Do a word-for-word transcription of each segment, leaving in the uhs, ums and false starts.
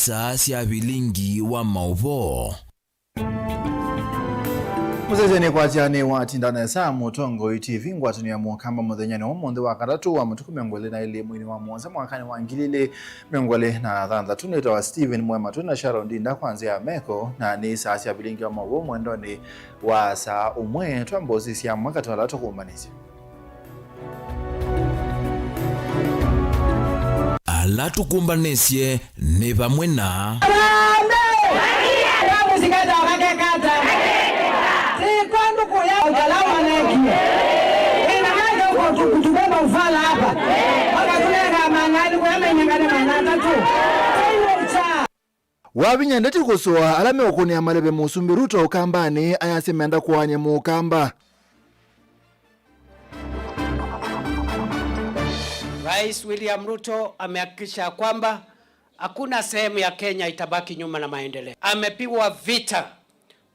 Saa sya vilingi wa maũvoo. Mũsyaĩĩsya nĩkwatya nĩwatinda nesa. Mũtongoi T V ngwatanĩo ya Mũkamba mũthenyanĩ wa ũmũnthĩ wa katatũ wa matukũ mĩongo ĩlĩ na ĩlĩ mweinĩ wa mũonza mwakanĩ wa ngili ilĩ mĩongo ĩlĩ na thanthatũ nĩtawa Stephen Mwema twĩ na Sharon Ndinda kwa nzĩa ya meko, na nĩ saa sya vilingi wa maũvoo mwendonĩ wa saa ũmwe. Twambe ũsisya amwe katĩ wa ala tũkũmbanĩsye. Ala tũkũmbanĩsye nĩ vamwe na. Harambee! Damu zikata wakakata. Sikondu kuya ukalama neki. Ina maji huko tu-, tubeba ufala hapa. Wakatulenga mangani, kwa mengine mangani tatu. Taiwo cha. Wavinya ndeti kũsũa ala meũkũnĩa maleve Mũsumbĩ Ruto Ũkambanĩ ayasya menda kũaany'a Mũkamba. Rais William Ruto amehakikisha kwamba hakuna sehemu ya Kenya itabaki nyuma na maendeleo. Amepigwa vita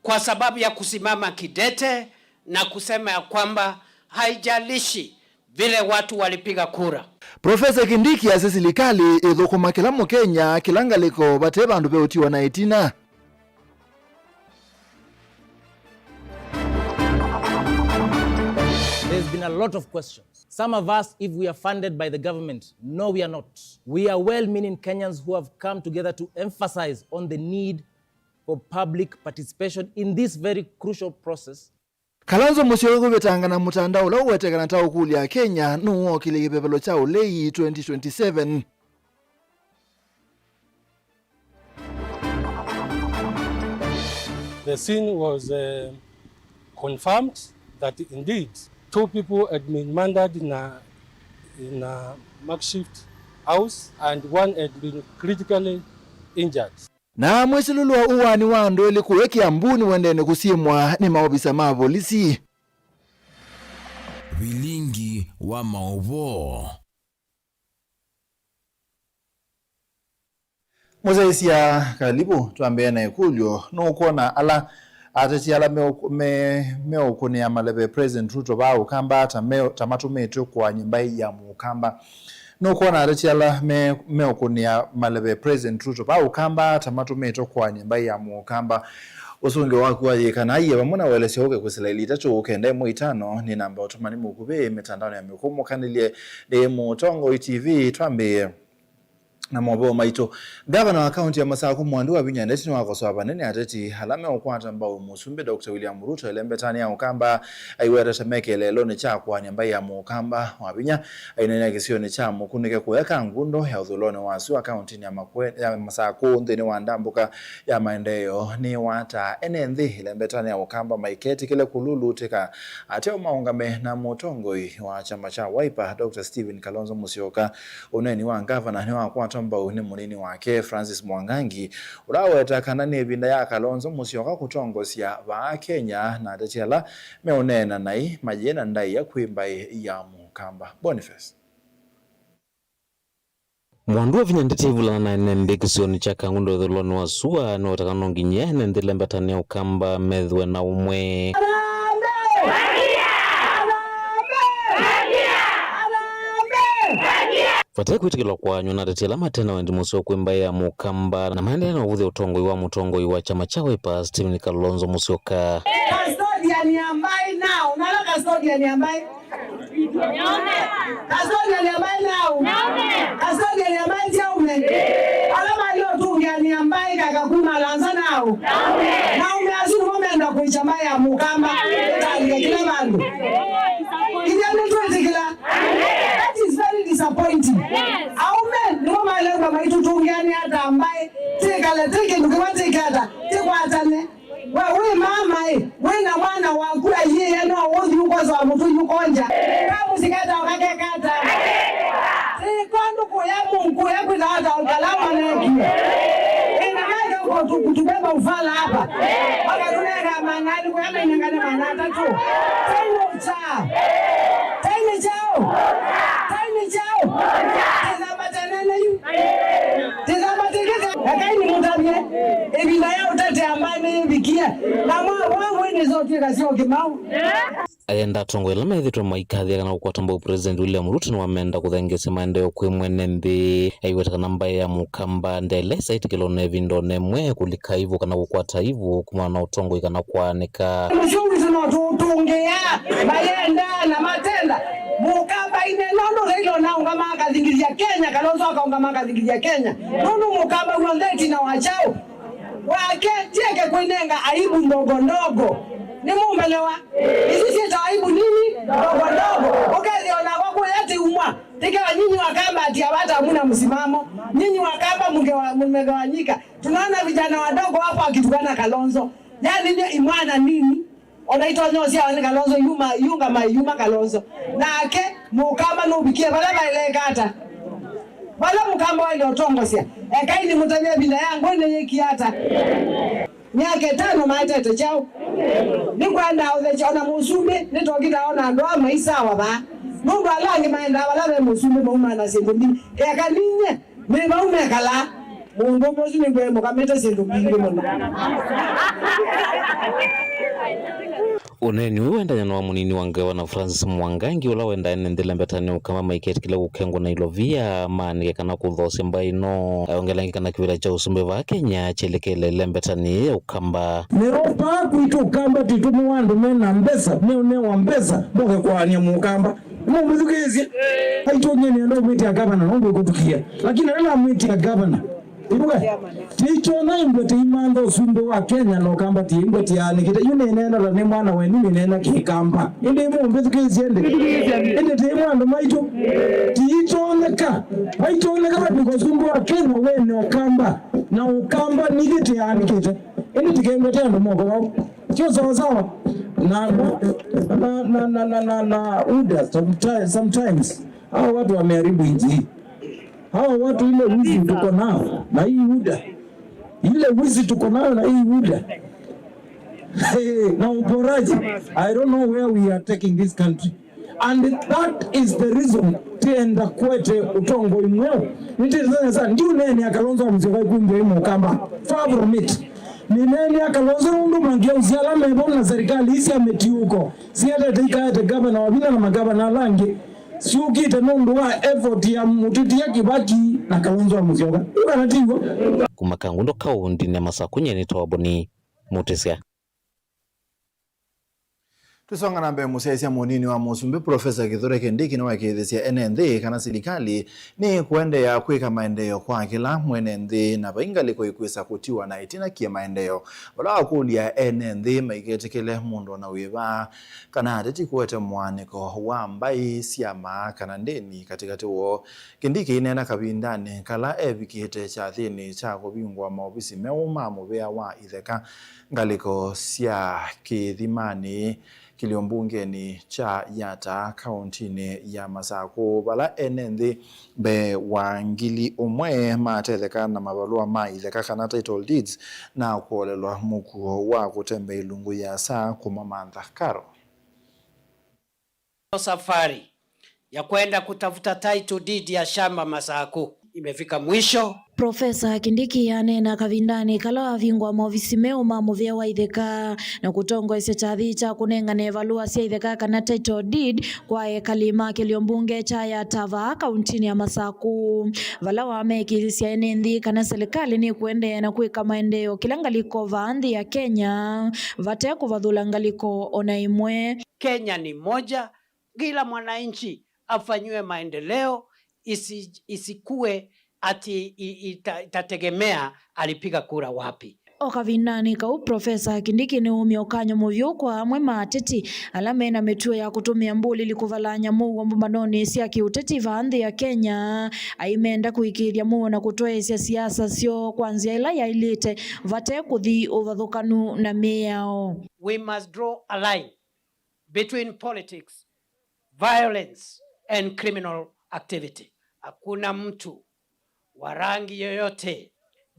kwa sababu ya kusimama kidete na kusema ya kwamba haijalishi vile watu walipiga kura. Profesa Kindiki asya silikalĩ ĩthũkũma kĩla Mũkenya, kĩla ngalĩko, vate vandũ veũtiwa na ĩtina. There's been a lot of questions. Some of us, if we are funded by the government, no, we are not. We are well-meaning Kenyans who have come together to emphasize on the need for public participation in this very crucial process. Kalonzo Musyoka kũvĩtanga na mũtandao ũla ũwetekana ta ũkũlya Akenya nũũ wookĩlye kĩvevelo kya ũlei twenty twenty-seven. The scene was, uh, confirmed that indeed two people had been murdered in a, in a makeshift house and one had been critically injured. Na mwĩsilũlo wa ũaani wa andũ elĩ kũya Kiambu nĩũendee nĩ kũsimwa nĩ maovisa ma volisi. Vilingi wa maũvoo. Mũsyaĩĩsya, kalivu. Twambĩe na ĩkũlyo, nũkwona ala ateti ala meũk-, me-, meũkũnĩa maleve President Ruto vaa Ũkamba ta me-, ta matũmĩtwe kũany'a mbaĩ ya Mũkamba? Nũkwona ateti ala me-, meũkũnĩa maleve President Ruto vaa Ũkamba ta matũmĩtwe kũany'a mbaĩ ya Mũkamba? Ũsũngĩo waku wa yĩkana aiye vamwe na ũelesyo ũke kwĩsĩla ilĩ itatũ kenda ĩmwe itano nĩ namba ũtũmani mũkuvĩ mĩtandaonĩ ya mĩkũũ mũkanĩlye nĩ Mũtongoi T V. Twambĩĩe na maũvoo maitũ. Ngavana wa kaunti ya Masakũ Mwandu Wavinya Ndeti nĩwakosoa vanene ateti ala meũkwata mbau Mũsumbĩ Doctor William Ruto ĩlembetanĩ ya Ũkamba aiweta ta me kĩeleelonĩ kya kũany'a mbaĩ ya Mũkamba. Wavinya aineenea kĩsionĩ kya Mũkunĩke kũya Kangundo ya ũthũĩlonĩ wa sua kauntinĩ ya Makwe-, ya Masakũ nthĩnĩ wa ndambũka ya maendeeo nĩwataa ene nthĩ ĩlembetanĩ ya Ũkamba maiketĩkĩle kũlulutĩka ateo maũngame na mũtongoi wa kyama kya Wiper Doctor Stephen Kalonzo Musyoka. Ũneeni wa ngavana nĩwakwatwa mbau nĩ mũnini wake Francis Mwangangi, ũla waweta kana nĩ ĩvinda ya Kalonzo Musyoka kũtongosya vaa Kenya, na ateti ala meũneena naĩ mayĩ na ndaĩa kwĩ mbaĩ ya Mũkamba. Boniface. Mwandu Wavinya Ndeti aivulana na ene nthĩ kĩsionĩ kya Kangundo ũthũĩlonĩ wa sua nĩwetaka no nginya ene nthĩ ĩlembetanĩ ya Ũkamba methĩwe na ũmwe. Vate kwĩtĩkĩlwa kũanywa na ateti ala mate na wendi mũseo kwĩ mbaĩ ya Mũkamba na maendeea na ũvũthya ũtongoi wa mũtongoi wa kyama kya Wiper Stephen Kalonzo Musyoka. Custodian ya mbaĩ nao, nala custodian ya mbaĩ. Custodian ya mbaĩ nao. Custodian ya mbaĩ syaume. Ala maĩ ũtũngĩanĩa mbaĩ kaka kuma lanza nao. Naume asu nĩmo menda kũikya mbaĩ ya Mũkamba ĩtalike kĩla vandũ. Ithyĩ nĩtwĩtĩkĩla. That is very disappointing. Aume nĩmo maleuka maitũtũngĩanĩa ta mbaĩ. Tĩkale, tĩ kĩndũ kĩmwe, tĩkata, tĩkwatane. We wĩ mama ĩ, wĩ na mwana waku aiĩe, no ũthi ũkosoa mũtũi ũkonja. Kamu sikata wakakekata. Sikondu kuya Mungu ya kwĩtha ata ũkala mwaneki. Ina maji huko tu-, kutubeba ufala hapa. Wakatulenga mangani kwa mengine mangani tatu. Taiwo cha. Taiwo chao. Taiwo chao. Tena matanene yu. Tĩthambatĩkĩte, ekai nĩmũtavye, ĩvinda ya ũtete ambaĩ nĩyĩvikie, na mwa-, mwa-, mwĩnĩsotw'ĩka syo kĩmaũ. Ayenda atongoi ala methĩtwe maikathĩa kana kũkwata mbau President William Ruto nĩwamenda kũthengeesya maendeeo kwĩ mwene nthĩ. Aiweta kana mbaĩ ya Mũkamba ndĩla ĩsa ĩtĩkĩlwa na ĩvinda o na ĩmwe kũlika ĩvu kana kũkwata ĩvu kumana na ũtongoi kana kwaanĩka. Mũsyĩ witũ no tũtũngĩa, mayenda na matenda. Mũkamba ine nũndũ Raila onaũngama akathingithya Kenya, Kalonzo akaũngama akathingithya Kenya. Nũndũ Mũkamba w'onthe ĩtina wa kyaũ wake, tieke kwĩnenga aibu ndogo ndogo. Nĩmũmbelewa? Isu syĩtawa aibu nini? Ndogo ndogo. Ũkethĩa onakwa kũya tiumwa. Tikewa nyinyi Wakamba ati hawata hamuna msimamo. Nyinyi Wakamba mngewa-, mmegawanyika. Tunaona vijana wadogo hapo wakitukana Kalonzo. Yaani ndio imwana nini? Ona itonya ũsyawa nĩ Kalonzo, yuma, yunga mai, yuma Kalonzo. Nake Mũkamba nũvikie vala vaeleka ata? Vala Mũkamba waĩle ũtongosya. Ekai nĩmũtavye ĩvinda ya ngũĩ nĩyĩkie ata? Myaka ĩtano maetete kyaũ? Nĩkwenda ũthekya ona mũsumbĩ, nĩtokita ona andũ aa maisawa vaa. Nũndũ ala angĩ maendaa vala ve mũsumbĩ maumaa na syĩndũ mbingĩ. Eka ninyie. Nĩ vau mekalaa. Mũndũũme ũsu nĩngwĩmũkamĩte syĩndũ mbingĩ mũno. Ũneeni ũyũ waendany'a na wa mũnini wa ngavana Francis Mwangangi, ũla wendaa ene nthĩ lembetanĩ Ũkamba maiketĩkĩle kũkengwa na ilovia maanĩke kana kũthoosya mbaĩ ĩno. Ayongelangĩ kana kĩvĩla kya ũsumbĩ vaa Kenya kyelekele lembetanĩ ya Ũkamba. Nero paa kwitũ Ũkamba tĩtũmĩwa andũ mena mbesa, meũnewa mbesa, moke kwaany'a Mũkamba. Nĩmũmĩthukĩĩsye? Aitũ nyie nĩenda ũmwĩtĩa gavana, nũndũ ĩkũtukia. Lakini ala namwĩtĩa gavana, ivuga, tĩikyona imbwe tĩimantha ũsumbĩ wa Kenya na Ũkamba tĩimbwe tĩaanĩkĩte. Yu nĩneena ta nĩ mwana wenyu, nĩneena Kĩkamba. Ĩndĩ mũmbĩthukĩĩsye ĩndĩ? Ĩndĩ tĩimwe andũ maitũ? Tĩitonyeka. Vaitoneka vavika ũsumbĩ wa Kenya wene Ũkamba, na Ũkamba nithyĩ tĩaanĩkĩte. Ĩndĩ tĩkengwe tĩ andũ moko vau. Sio sawasawa na, na, na, na, na, na, na UDA sometimes, sometimes. Hao watu wameharibu nchi hii. Hao watu, ile wizi tuko nao na hii UDA, ile wizi tuko nayo na hii UDA, hey, na uporaji. I don't know where we are taking this country. And that is the reason tienda kwete ũtongoi mweũ. Nĩtĩtanya sana, ndiũneenea Kalonzo wa Musyoka ikumbia imũkamba. Far from it. Nĩneenea Kalonzo nũndũ mangĩausya ala mevo na serikali isi ametiuko sietete ikaete gavana wa vinya na magavana ala angĩ syũkĩte nũndũ wa effort ya mũtĩtĩa Kibaki na Kalonzo wa Musyoka. Yu kana tiw'o? Kuma Kangundo kaũndĩnĩ ya Masaku, nyie nĩtawa Boni Mũtĩsya. Tũsonga na mbee, mũsyaĩĩsya mũnini wa mũsumbĩ Profesa Kithure Kindiki nĩwaĩkĩĩthĩsye ene nthĩ kana silikalĩ nĩkũendeea kwĩka maendeeo kwa kĩla mwene nthĩ na vai ngalĩko ikwĩsa kũtiwa na ĩtina kĩmaendeeo. Vala wakũlya ene nthĩ maiketĩkĩle mũndũ o na wĩva kana ateti kũete mũaanĩko wa mbaĩ, syama kana ndĩni katĩkatĩ woo. Kindiki aineena kavindanĩ kala evikĩte kyathĩnĩ kya kũvingũa maovisi meũ ma mũvĩa wa itheka ngalĩko sya Kĩthimanĩ, kĩlio mbungenĩ kya Yatta, kaũntinĩ ya Masakũ, vala ene nthĩ mbee wa ngili ũmwe matetheka na mavalũa ma itheka kana title deeds na kũolelwa mũkuo wa kũtembea ilungu yĩasa kũmamantha. Karo. Safari ya kwenda kutafuta title deed ya shamba Masaku imefika mwisho. Profesa Kindiki aneena kavindanĩ kala wavingũa maovisi meũ ma mũvĩa wa itheka na kũtongoesya kyathĩ kya kũnengane valũa sya itheka kana title deed kwa ekali ma kĩlio mbunge kya Yatta vaa kaũntinĩ ya Masaku, vala wamekĩĩthya ene nthĩ kana silikalĩ nĩkũendeea na kwĩka maendeeo kĩla ngalĩko vaa nthĩ ya Kenya vate kũvathũla ngalĩko o na ĩmwe. Kenya ni moja, kila mwananchi afanyiwe maendeleo, isi-, isikue ati i-, ita-, itategemea alipiga kura wapi. O kavindanĩ kau, Profesa Kindiki nĩumie ũkany'o mũvyũ kwa amwe ma ateti ala mena mĩtuo ya kũtũmĩa mbũlĩli kũvalany'a mũuo mbũmbanonĩ sya kĩũteti vaa nthĩ ya Kenya, aimenda kũĩkĩĩthya mũuo na kũtwaĩĩsya siasa syoo kwa nzĩa ĩla yaĩlĩte vate kũthi ũvathũkanu na mĩao. We must draw a line between politics, violence and criminal activity. Hakuna mtu wa rangi yoyote,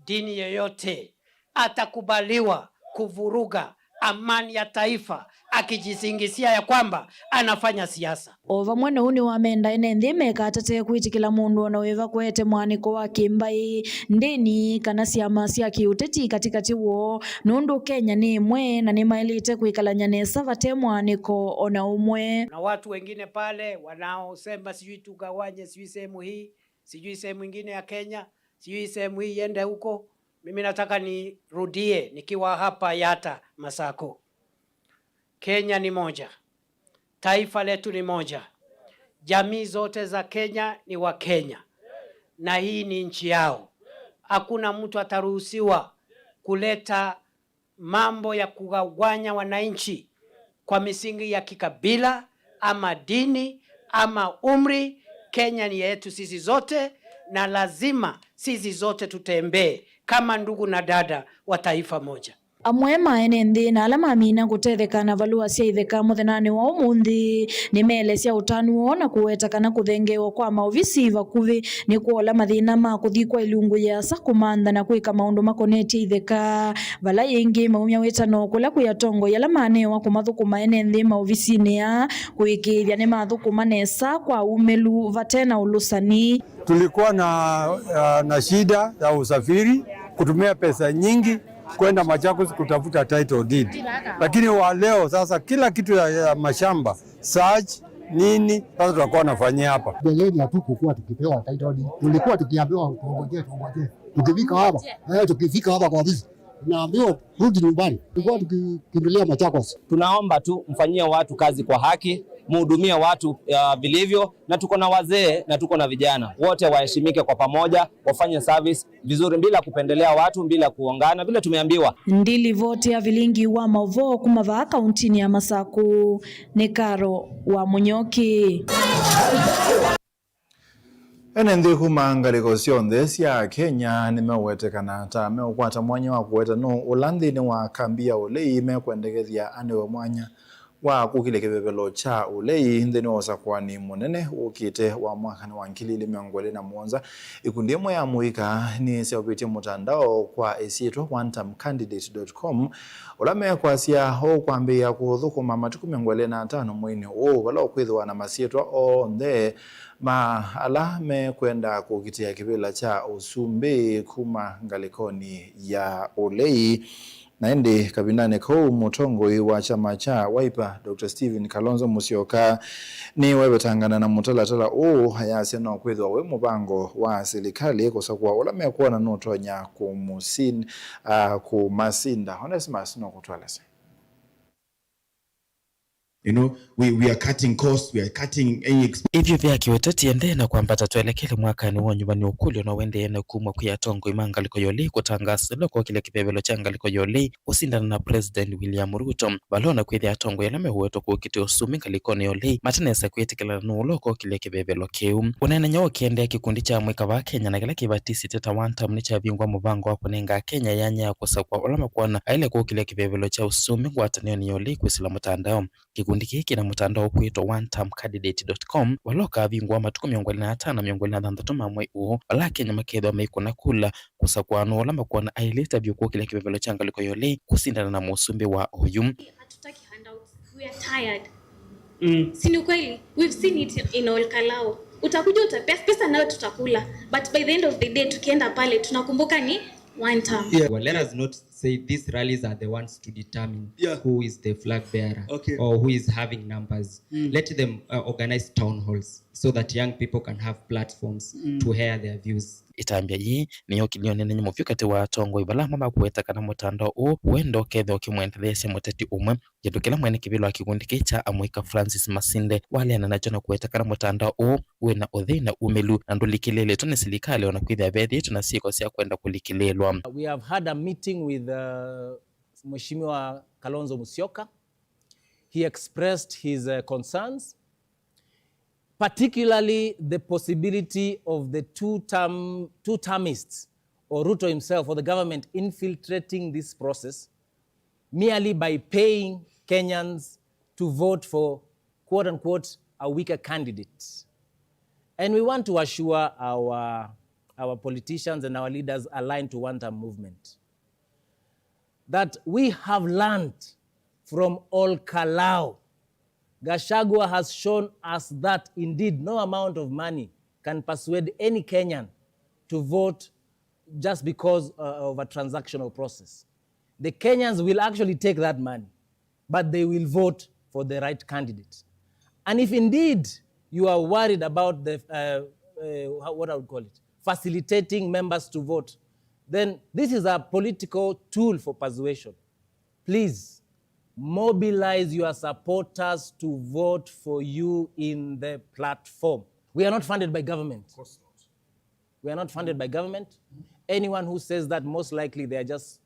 dini yoyote atakubaliwa kuvuruga amani ya taifa akijisingizia ya kwamba anafanya siasa. O vamwe na ũu, nĩwamenda ene nthĩ mekatate kwĩtĩkĩla mũndũ o na wĩva kũete mwanĩko wa kĩmbaĩ, ndĩni, kana syama sya kĩũteti katĩkatĩ woo, nũndũ Kenya nĩ ĩmwe na nĩmaĩlĩte kwĩkalany'a nesa vate mwanĩko o na ũmwe. Na watu wengine pale wanaosema sijui tugawanye sijui sehemu hii, sijui sehemu ingine ya Kenya, sijui sehemu hii iende huko. Mimi nataka nirudie nikiwa hapa Yatta Masako. Kenya ni moja. Taifa letu ni moja. Jamii zote za Kenya ni wa Kenya. Na hii ni nchi yao. Hakuna mtu ataruhusiwa kuleta mambo ya kugawanya wananchi kwa misingi ya kikabila ama dini ama umri. Kenya ni yetu sisi zote, na lazima sisi zote tutembee kama ndugu na dada wa taifa moja. Amwe ma ene nthĩ na ala mamina kũtetheka na valũa sya itheka mũthenyanĩ wa ũmũnthĩ nĩmeelesya ũtanu woo na kũweta kana kũthengeewa kwa maovisi vakuvĩ nĩ kwola mathĩna ma kũthi kwa ilungu yĩasa kũmantha na kwĩka maũndũ makonetye itheka. Vala yĩngĩ, maumya wĩtano kũla kwĩ atongoi ala manewa kũmathũkũma ene nthĩ maovisinĩ aa kũĩkĩĩthya nĩmathũkũma nesa kwa ũmĩlu vate na ũlũsani. Tulikuwa na, uh, na shida ya usafiri, kutumia pesa nyingi kwenda Machakos kutafuta title deed, lakini wa leo sasa kila kitu ya, ya mashamba, search, nini, sasa tutakuwa nafanyia hapa. Mbeleni hatukukuwa tukipewa title deed. Tulikuwa tukiambiwa tuongojee, tuongojee. Tukifika hapa, eh, tukifika hapa kwa ofisi, tunaambiwa rudi nyumbani. Tulikuwa tukikimbilia Machakos. Tunaomba tu mfanyie watu kazi kwa haki, mhudumie watu uh, vilivyo, na tuko na wazee na tuko na vijana, wote waheshimike kwa pamoja, wafanye service vizuri bila kupendelea watu, bila kuongana vile tumeambiwa. Ndi livoti ya vilingi wa mauvoo kuma vaa kauntinĩ ya Masaku nĩ Karo wa Mũnyoki. Ene nthĩ kuma ngalĩko syonthe sya Kenya nĩmeũwetekana ta meũkwata mwanya wa kũweta nũũ ũla nthĩnĩ wa kambi ya ũlei mekwendekethya anewe mwanya wa kũkilya kĩvevelo kya ũlei nthĩnĩ wa ũsakũani mũnene wũkĩte wa mwakanĩ wa ngili ili mĩongo ĩlĩ na mũonza. Ikundi ĩmwe ya mũika nĩseũvĩtye mũtandao kwa ĩsyĩtwa one term candidate dot com, ũla mekwasya ũkwambĩĩa kũthũkũma matukũ mĩongo ĩlĩ na atano mweinĩ ũũ, vala ũkwĩthĩwa na masyĩtwa onthe ma ala mekwenda kũkitĩa kĩvĩla kya ũsumbĩ kuma ngalĩkonĩ ya ũlei. Na ĩndĩ kavindanĩ kau, mũtongoi wa kyama kya Wiper, Doctor Stephen Kalonzo Musyoka, nĩwevetangana na mũtalatala ũũ, ayasya no kwĩthĩwa wĩ mũvango wa silikalĩ kũsakũa ũla mekwona nũtonya kũmũsin-, ah, kũmasinda. Onesimus nũkũtũelesya. You know, we, we are cutting costs, we are cutting any exp- Ĩthyũvĩ ya kĩũteti ĩendee na kwambata twelekele mwakanĩ wa ũnyuvani ũkũlyo na ũendee na kumw'a kwĩ atongoi ma ngalĩko ya ũlei kũtangaasa ũla ũkokĩlya kĩvevelo kya ngalĩko ya ũlei kũsindana na President William Ruto. Vala o na kwĩthĩa atongoi ala meũwetwa kũkitĩa ũsumbĩ ngalĩkonĩ ya ũlei matanesa kwĩtĩkĩlana nũũ ũla ũkokĩlya kĩvevelo kĩu. Ũneenany'a ũkĩendeea, kĩkundi kya amũika vaa Kenya na kĩla kĩvatisĩtye ta One Term nĩkyavingũa mũvango wa kũnenga Akenya yanya ya kũsakũa ũla makwona aĩle kũkĩlya kĩvevelo kya ũsumbĩ ngwatanĩonĩ ya ũlei kwĩsĩla mũtandao. Kĩkundi kĩĩ kĩna mũtandao ũkwĩtwa one term candidate dot com, vala ũkavingũa matukũ mĩongo ĩlĩ na atano na mĩongo ĩlĩ na thanthatũ ma mwei ũũ, vala Akenya makeethĩwa maikũna kula kũsakũa nũũ ũla makwona aĩlĩte vyũ kũkĩlya kĩvevelo kya ngalĩko ya ũlei kũsindana na mũsumbĩ wa oyu. Hatutaki handouts. We are tired. Mm. Si ni ukweli? We've seen it in Ol Kalou. Utakuja utapesa pesa nayo tutakula. But by the end of the day tukienda pale tunakumbuka ni one term. Yeah. Well, let us not say these rallies are the ones to determine Yeah. who is the flag bearer Okay. or who is having numbers. Mm. Let them uh, organize town halls so that young people can have platforms Mm. to air their views. Ĩtambya yĩĩ nĩyokĩlile ũneenany'a mũvyũ katĩ wa atongoi vala amwe makũweta kana mũtandao ũũ ũenda ũkethĩa ũkĩmwendetheesya mũteti ũmwe, kĩndũ kĩla mwene kĩvĩla wa kĩkundi kĩĩ kya amũika Francis Masinde waleana nakyo na kũweta kana mũtandao ũũ wĩ na ũthei na umĩlu na ndũlikĩlĩĩlĩtwe nĩ silikalĩ o na kwĩthĩa vethĩĩtwe na syĩko sya kwenda kũlikĩlĩĩlwa. We have had a meeting with uh, Mheshimiwa Kalonzo Musyoka. He expressed his uh, concerns, particularly the possibility of the two-term, two-termists or Ruto himself or the government infiltrating this process merely by paying Kenyans to vote for, quote unquote, a weaker candidate. And we want to assure our, our politicians and our leaders aligned to one-term movement that we have learned from Ol Kalou. Gachagua has shown us that indeed no amount of money can persuade any Kenyan to vote just because, uh, of a transactional process. The Kenyans will actually take that money, but they will vote for the right candidate. And if indeed you are worried about the, uh, uh, how, what I would call it, facilitating members to vote, then this is a political tool for persuasion. Please mobilize your supporters to vote for you in the platform. We are not funded by government. Of course not. We are not funded by government. Anyone who says that, most likely they are just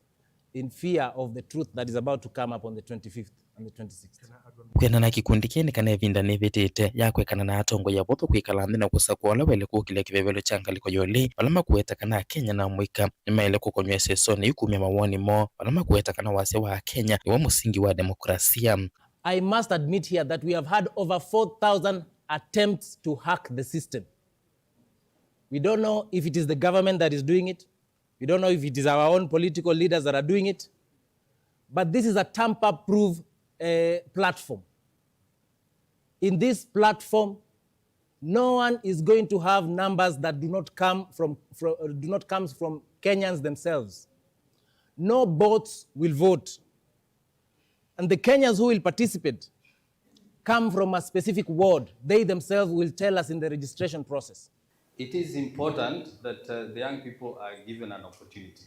in fear of the truth that is about to come up on the twenty-fifth and the twenty-sixth. Kwĩanana na kĩkundi kĩĩ, nĩ kana ĩvinda nĩvĩtĩte ya kwĩkana na atongoi avũthũ kwĩkala nthĩ na kũsakũa ũla waĩle kũkĩlya kĩvevelo kya ngalĩko ya ũlei, vala makũweta kana Akenya na amũika nĩmaĩle kũkonyw'a ĩsesonĩ yu kumya mawoni moo, vala makũweta kana wasya wa Akenya nĩw'o mũsingi wa demokrasia. I must admit here that we have had over four thousand attempts to hack the system. We don't know if it is the government that is doing it. We don't know if it is our own political leaders that are doing it. But this is a tamper-proof, uh, platform. In this platform, no one is going to have numbers that do not come from, from, uh, do not come from Kenyans themselves. No bots will vote. And the Kenyans who will participate come from a specific ward. They themselves will tell us in the registration process. It is important that, uh, the young people are given an opportunity.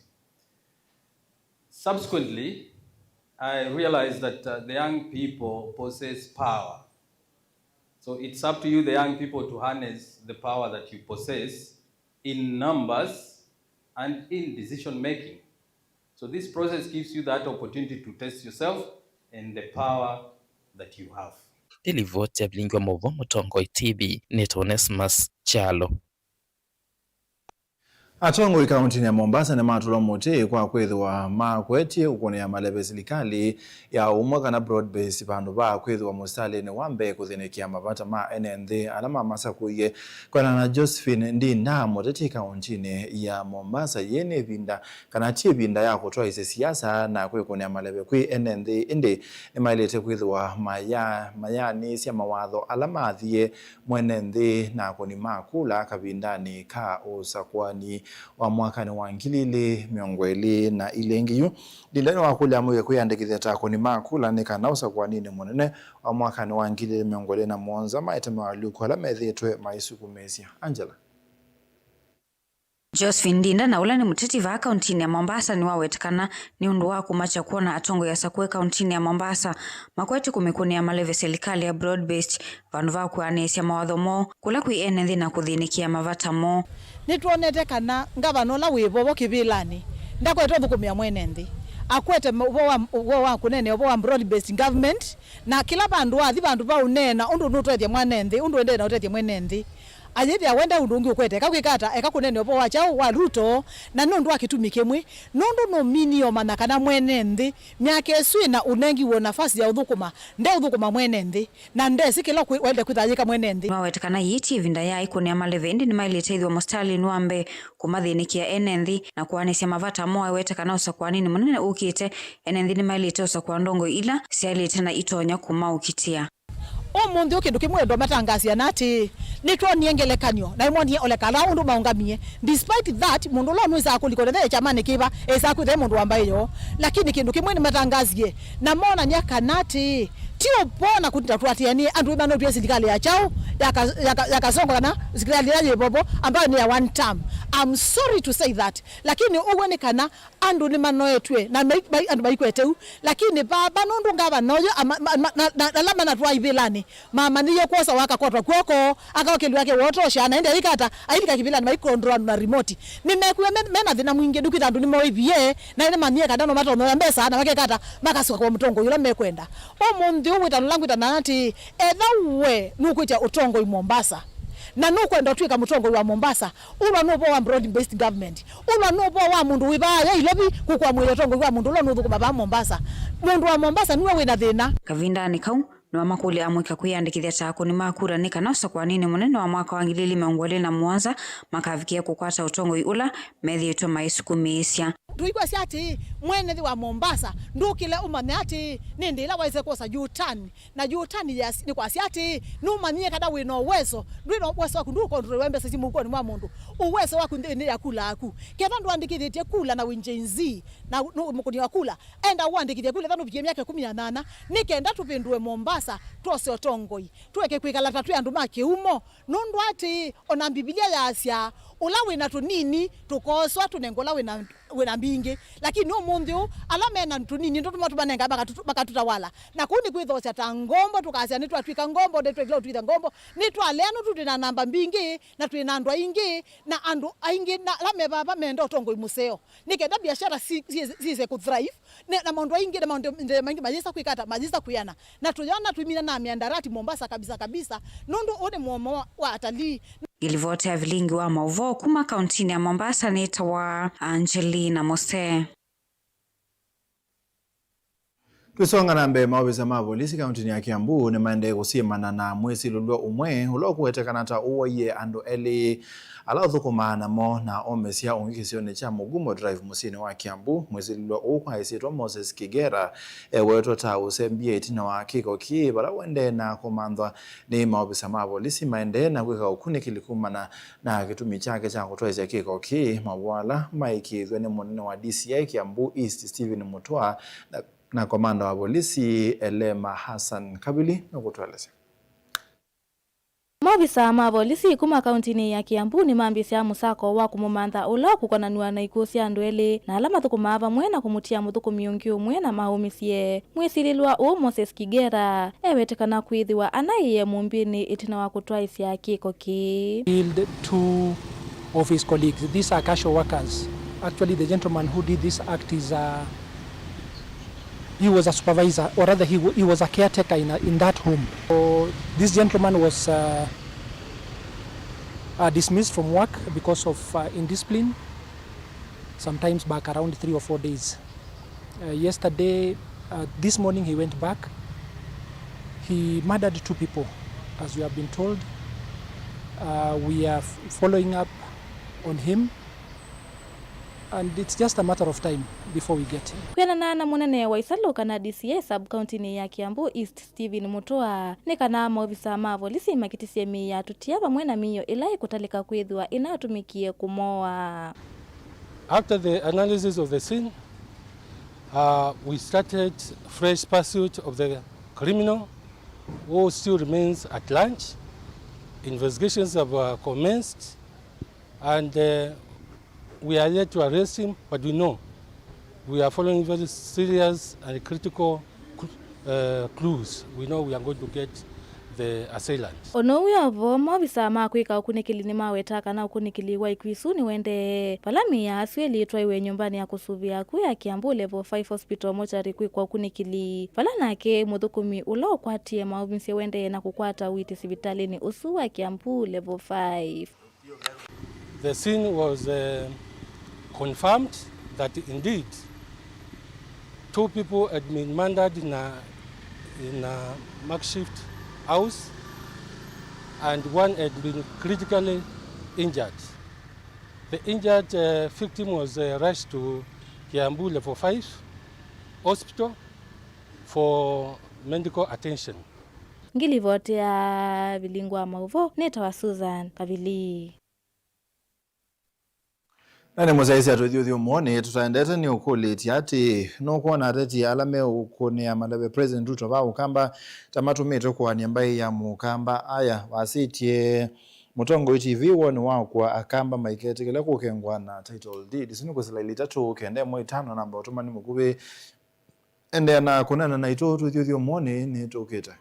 Subsequently, I realized that, uh, the young people possess power. So it's up to you, the young people, to harness the power that you possess in numbers and in decision making. So this process gives you that opportunity to test yourself and the power that you have. Nĩ livoti ya vilingi wa maũvoo Mũtongoi T V, nĩtawa Onesmus Kyalo. Atongoi kauntinĩ ya Mombasa nĩmatũlwa mũtĩ kwa kwĩthĩwa makwetye kũkũnĩa maleve silikalĩ ya ũmwe kana broad based vandũ va kwĩthĩwa mũsitalĩnĩ wa mbee kũthĩnĩkĩa mavata ma ene nthĩ ala mamasakũie. Kwĩanana na Josephine Ndinda, mũteti kauntinĩ ya Mombasa, yĩĩ nĩ ĩvinda kana ti ĩvinda ya kũtwaĩsya siasa na kwĩkũnĩa maleve kwĩ ene nthĩ, ĩndĩ nĩmaĩlĩte kwĩthĩwa maya-, mayaanĩsya mawatho ala maathie mwene nthĩ na akũni ma kula kavindanĩ ka ũsakũani wa mwakanĩ wa ngili ilĩ mĩongo ĩlĩ na ilĩ. Ĩngĩ yu, Ndinda nĩwakũlya amũike kwĩyandĩkĩthya ta akũni ma kula nĩ kana ũsakũaninĩ mũnene wa mwakanĩ wa ngili ilĩ mĩongo ĩlĩ na mũonza maete moalyũku ala methĩĩtwe maisukumĩĩsya. Angela. Josephine Ndinda, na ũla nĩ mũteti vaa kauntinĩ ya Mombasa, nĩwaweta kana nĩ ũndũ wa kũmakya kwona atongoi asakũe kauntinĩ ya Mombasa makwetye kũmĩkũnĩa maleve silikalĩ ya broad based vandũ va kwĩanĩsya mawatho moo kũla kwĩ ene nthĩ na kũthĩnĩkĩa mavata moo. Nĩtwonete kana ngavana ũla wĩ vovo kĩvĩlanĩ ndakwete ũthũkũmĩa mwene nthĩ. Akwete ma-, ũvoo wa, ũvoo wa kũneenea ũvoo wa broad based government, na kĩla vandũ wathi vandũ va ũneena ũndũ nũtethya mwene nthĩ, ũndũ ũendee na ũtethya mwene nthĩ. Ayĩthĩa wenda ũndũ ũngĩ ũkwete, eka kwĩka ata? Eka kũneenea ũvoo wa kyaũ? Wa Ruto. Na nũndũ wa kĩtumi kĩmwe, nũndũ nũminie ũmanya kana mwene nthĩ myaka ĩsu ĩna ũnengiwe nafasi ya ũthũkũma, ndeũthũkũma mwene nthĩ, na ndesĩ kĩla kwĩ-, waĩle kwĩthĩwa ayĩka mwene nthĩ. Nĩwaweta kana yĩĩ ti ĩvinda ya ĩkũnĩa maleve, ĩndĩ nĩmaĩlĩte ĩthĩwa mũsitalĩnĩ wa mbee kũmathĩnĩkĩa ene nthĩ na kũanĩsya mavata moo. Aweta kana ũsakũaninĩ mũnene ũkĩte, ene nthĩ nĩmaĩlĩte ũsakũa ndongoi ila syaĩlĩte na itonya kũmaũkitĩa. Ũmũnthĩ ũũ kĩndũ kĩmwe ndo matangasia na atĩĩ, nĩtwonie ngelekany'o na ĩmwonie Ole Kalou ũndũ maũngamie. Despite that, mũndũ ũla ũnwĩsaa kũlika ũtethee kyamanĩ kĩva, esaa kwĩthĩa mũndũ wa mbaĩ yoo. Lakini kĩndũ kĩmwe nĩmatangasie na monany'a kana atĩĩ, ti ũvoo na kũtinda tũatĩanĩe andũ ĩmanotw'e silikalĩ ya kyaũ, ya ka-, ya ka-, ya kasongo kana silikalĩ ĩla yĩ vovo ambayo nĩ ya one term. I'm sorry to say that, lakini ũw'o nĩ kana andũ nĩmanoetw'e na mai-, mai-, andũ maikwete u. Lakini vava nũndũ ngavana ũyũ ama-, ma-, ma-, na, na, na ala manatwaa ivĩlanĩ mamanyĩie kwosa wakakwatwa kw'oko, akaũkĩlw'a ake wotosha, na ĩndĩ aika ata, ailika kĩvĩlanĩ maikondroa andũ na remote. Nĩmekwĩwa me, mena thĩna mwingĩ nũkwĩtha andũ nĩmoĩvie, na nĩmanyie kana no matonyoya mbesa na makeka ata, makasũka kwa mũtongoi ũla mekwenda. Ũmũnthĩ ũũ wĩtano ũla ngwĩtana atĩĩ, etha we nũkwĩtya ũtongoi Mombasa, na nũkwenda ũtw'ĩka mũtongoi wa Mombasa, ũlwa nĩ ũvoo wa broad based government. Ũlwa nĩ ũvoo wa mũndũ wĩ vaa ya Ilovi kũkũamũĩa ũtongoi wa mũndũ ũla nũthũkũma vaa Mombasa. Mũndũ wa Mombasa nĩwe wĩ na thĩna. Kavindanĩ kau, nĩwamakũlya amũika kwĩyandĩkĩthya ta akũni ma kura nĩ kana ũsakũaninĩ mũnene wa mwaka wa ngili ilĩ mĩongo ĩlĩ na mũonza makavikĩe kũkwata ũtongoi ũla methĩĩtwe maisukumĩĩsya. Ndũikwasya atĩĩ, mwene nthĩ wa Mombasa, ndũkĩle ũmanye atĩĩ, nĩ ndĩ ĩla waĩse kwosa U-turn, na U-turn yas-, nĩ kwasya atĩĩ, nũmanyie kana wĩ na ũwezo, ndwĩ na ũwezo waku, ndũkontroliwa mbesa syĩ mũhukonĩ mwa mũndũ. Ũwezo waku nthĩnĩ ya kula yaku. Ketha ndũandĩkĩthĩtye kula na wĩ Gen Z, na nũ-, mũkũni wa kula, enda ũandĩkĩthye kula, etha nũvikie myaka ĩkũmi na nana, nĩ kenda tũvĩndũe Mombasa, twose ũtongoi, tũeke kwĩkala ta twĩ andũ ma kĩumo, nũndũ atĩĩ, o na Mbivilia yaasya, ũla wĩ na tũnini tũkooswa tũnengwe ũla wĩ na, wĩ na mbingĩ. Lakini ũmũnthĩ ũũ, ala me na tũnini nĩtũtũma tũmanenga makatũ-, makatũtawala. Na kũu nĩ kwĩthokya ta ngombo, tũkasya nĩtwatw'ĩka ngombo, nĩtwekĩla ũtwĩtha ngombo, nĩtwalea nũndũ twĩ na namba mbingĩ, na twĩ na andũ aingĩ, na andũ aingĩ, na ala me vava menda ũtongoi mũseo. Nĩ kenda biashara si-, si-, siĩse kũ thrive, ne-, na maũndũ aingĩ, na maũndũ maingĩ mayĩsa kwĩka ata, mayĩsa kwĩana. Na tũyona twĩmina na miandarati Mombasa kabisa kabisa, nũndũ ũũ nĩ mũomo wa, wa atalii. Ngilivoti ya vilingi wa maũvoo kuma kauntinĩ ya Mombasa nĩtawa Angelina Mose. Tũisonga na mbee, maovisa ma volisi kauntinĩ ya Kiambu nĩmaendee kũsyĩmana na mwĩsilĩlw'a ũmwe ũla ũkũwetekana ta ũwaie andũ elĩ ala ũthũkũmaa namo na omesya ũngĩ kĩsionĩ kya Mugumo Drive mũsyĩnĩ wa Kiambu. Mwĩsilĩlw'a ũũ kwa ĩsyĩtwa Moses Kigera ewetwa ta ũsembie ĩtina wa kĩko kĩĩ, vala ũendee na kũmanthwa nĩ maovisa ma volisi maendee na kwĩka ũkunĩkĩli kumana na kĩtumi kyake kya kũtwaĩsya kĩko kĩĩ. Mawũa ala maĩkĩĩthw'e nĩ mũnene wa D C I Kiambu East Stephen Mutua na, na komanda wa volisi Elema Hassan Kabili nũkũtũelesya. Maovisa ma volisi kuma kauntinĩ ya Kiambu nĩmambĩĩsya mũsako wa kũmũmantha ũla ũkũkonanw'a na ikw'ũ sya andũ elĩ na ala mathũkũmaa vamwe na kũmũtia mũthũkũmi ũngĩ ũmwe na maũmĩsye. Mwĩsilĩlw'a ũũ Moses Kigera ewetĩkana kwĩthĩwa anaĩe mũmbĩnĩ ĩtina wa kũtwaĩsya kĩko kĩĩ. Killed two of his colleagues. These are casual workers. Actually, the gentleman who did this act is a, he was a supervisor, or rather he, wa- he was a caretaker in, a, in that home. So this gentleman was uh, uh, dismissed from work because of uh, indiscipline, sometimes back around three or four days. Uh, yesterday, uh, this morning he went back. He murdered two people, as we have been told. Uh, we are f- following up on him, and it's just a matter of time before we get him. Kwĩanana na mũnene wa isalũ kana D C I sub-kauntinĩ ya Kiambu East Stephen Mutua, nĩ kana maovisa ma volisi makĩtĩsye mĩĩ ya tũtia vamwe na mĩio ĩla ĩkũtalĩka kwĩthĩwa ĩnatũmĩkie kũmoa. After the analysis of the scene, uh, we started fresh pursuit of the criminal, who still remains at large. Investigations have uh, commenced, and uh, we are yet to arrest him, but we know we are following very serious and critical cl- uh, clues. We know we are going to get the assailant. Ono wĩ ovo, maovisa ma kwĩka ũkunĩkĩli nĩmawetaa kana ũkunĩkĩli wa ikw'ũ isu nĩwendee, vala mĩĩ ya asu elĩ ĩtwaiwe nyũmbanĩ ya kũsũvĩa akw'ũ ya Kiambu Level five Hospital mortuary kwĩkwa ũkunĩkĩli, vala nake mũthũkũmi ũla ũkwatie maũmĩsye wendee na kũkwata ũiiti sivitalĩnĩ ũsu wa Kiambu Level five. The scene was uh, confirmed that indeed two people had been murdered in a, in a makeshift house, and one had been critically injured. The injured uh, victim was uh, rushed to Kiambu Level five Hospital for medical attention. Ngilivoti ya vilingi wa maũvoo nĩtawa Susan Kavili. Na nĩ mũsyaĩĩsya tũthyũthyũmũonĩ tũtaendete nĩ ũkũlĩtye atĩ, nũkwona ateti ala meũkũnĩa maleve President Ruto va Ũkamba ta matũmĩtwe kũanĩa mbaĩ ya Mũkamba? Aya wasĩtye Mũtongoi T V woni wa ũkũa Akamba maiketĩkĩle kũkengwa na title deed. Isu nĩ kũsila ilĩ itatũ kenda ĩmwe itano namba ũtũmani mũkuvĩ. Endeea na kũneena naitũ tũthyũthyũmũonĩ nĩtũkĩte.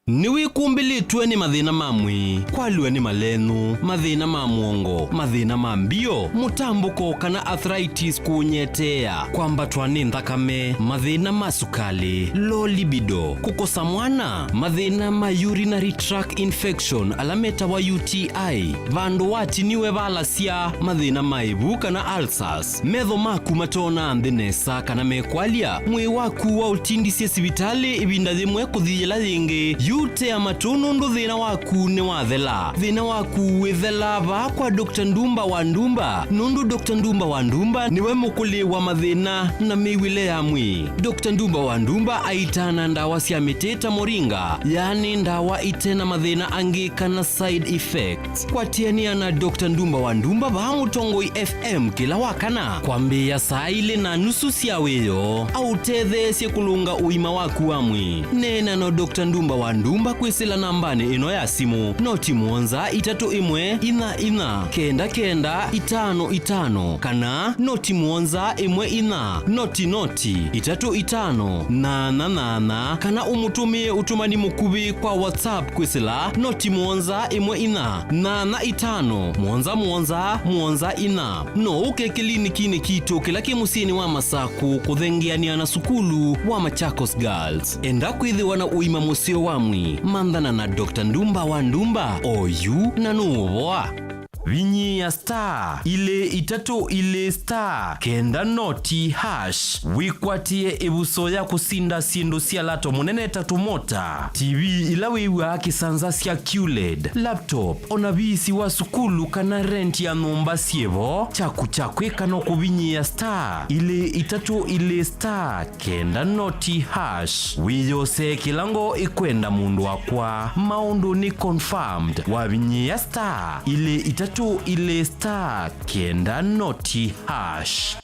Nĩwĩkumbĩlĩtw'e Tũe nĩ mathĩna ma mwĩĩ, kwalw'a nĩ malenyũ, mathĩna ma mũongo, mathĩna ma mbio, mũtambũko kana arthritis kũũnyeteea, kwambatwa nĩ nthakame, mathĩna ma sukalĩ, low libido, kũkosa mwana, mathĩna ma urinary tract infection ala metawa U T I, vandũ watiniwe valasya, mathĩna ma ĩvu kana ulcers, metho maku matoonaa nthĩ nesa kana mekwalya, mwĩĩ waku waũtindisye sivitalĩ ĩvinda yĩmwe kũthi yĩla yĩngĩ, yu tea matũ nũndũ thĩna waku nĩwathela. Thĩna waku wĩthelaa vaa kwa Doctor Ndumba wa Ndumba, nũndũ Doctor Ndumba wa Ndumba nĩwe mũkũlĩ wa mathĩna na mĩw'ĩle ya mwĩĩ. Doctor Ndumba wa Ndumba aitaa na ndawa sya mĩtĩ ta moringa, yaani ndawa ite na mathĩna angĩ kana side effects. Kwatĩanĩa na Doctor Ndumba wa Ndumba vaa Mũtongoi F M kĩla wa kana kwambĩĩa saa ilĩ na nusu sya wĩoo, aũtetheesye kũlũnga ũima waku wa mwĩĩ. Neena na Doctor Ndumba wa Ndumba kwĩsĩla nambanĩ ĩno ya simũ, noti mũonza itatũ ĩmwe inya inya kenda kenda itano itano, kana noti mũonza ĩmwe inya noti noti itatũ itano nyanya nyanya, kana ũmũtũmĩe ũtũmani mũkuvĩ kwa WhatsApp kwĩsĩla noti mũonza ĩmwe inya nyanya itano mũonza mũonza mũonza inya. No ũke kĩlinikinĩ kitũ kĩla kĩ mũsyĩnĩ wa Masakũ kũthengeanĩa na sukulu wa Machakos Girls. Enda kwĩthĩwa na ũima mũseo wa mwĩĩ, manthana na Doctor Ndumba wa Ndumba oyu na nũũvoa. Vinyĩĩa star ilĩ itatũ ilĩ star kenda noti hash wĩkwatĩe ĩvuso ya kũsinda syĩndũ sya lato mũnene ta tũmota, T V ila wĩw'aa kĩsanza sya Q led, laptop, o na viisi wa sukulu kana rent ya nyũmba syĩ vo. Kyaku kya kwĩka no kũvinyĩĩa star ilĩ itatũ ilĩ star kenda noti hash. Wĩyosee kĩla ngoo ĩkwenda mũndũ wakwa, maũndũ nĩ confirmed. Wavinyĩĩa star ilĩ itatũ ilĩ star kenda noti hash.